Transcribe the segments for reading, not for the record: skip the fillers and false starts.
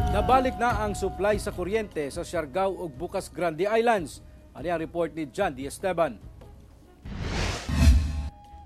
Nabalik na ang supply sa kuryente sa Siargao ug Bucas Grande Islands. Ani ang report ni John D. Esteban.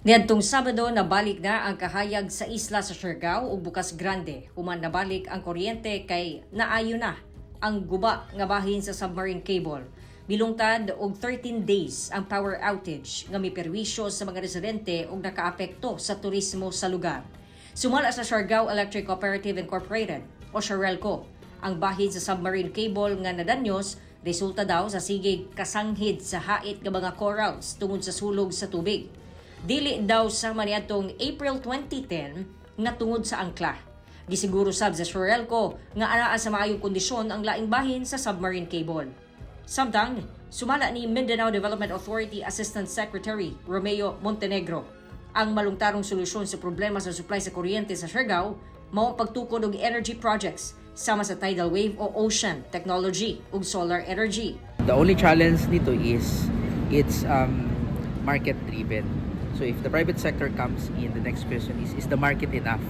Niadtong Sabado, nabalik na ang kahayag sa isla sa Siargao ug Bucas Grande. Human nabalik ang kuryente kay naayo na ang guba nga bahin sa submarine cable. Bilungtad og 13 days ang power outage nga miperwisyo sa mga residente ug nakaapekto sa turismo sa lugar. Sumala sa Siargao Electric Cooperative Incorporated o Siarelco, ang bahin sa submarine cable nga nadanyos resulta daw sa sigeg kasanghid sa hait nga mga corals tungod sa sulog sa tubig. Dili daw sa maniadtong April 2010 nga tungod sa angkla. Gisiguro sab sa Siarelco nga anaa sa maayong kondisyon ang laing bahin sa submarine cable. Samtang, sumala ni Mindanao Development Authority Assistant Secretary Romeo Montenegro, ang malungtarong solusyon sa problema sa supply sa kuryente sa Siargao mao ang pagtukod og energy projects sama sa tidal wave o ocean technology ug solar energy. The only challenge nito is it's market driven. So if the private sector comes in, the next question is the market enough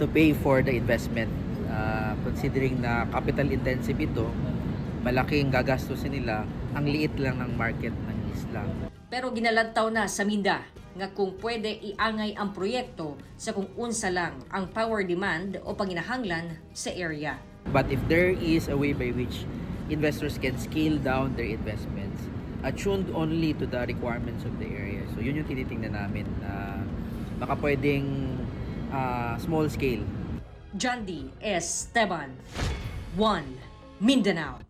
to pay for the investment? Considering na capital intensive ito, malaking gagastusin nila, ang liit lang ng market ng isla. Pero ginalantaw na sa MinDA nga kung pwede iangay ang proyekto sa kung unsa lang ang power demand o panginahanglan sa area. But if there is a way by which investors can scale down their investments, attuned only to the requirements of the area. So yun yung tinitingnan namin na baka pwedeng small scale. John D. Esteban, 1 Mindanao.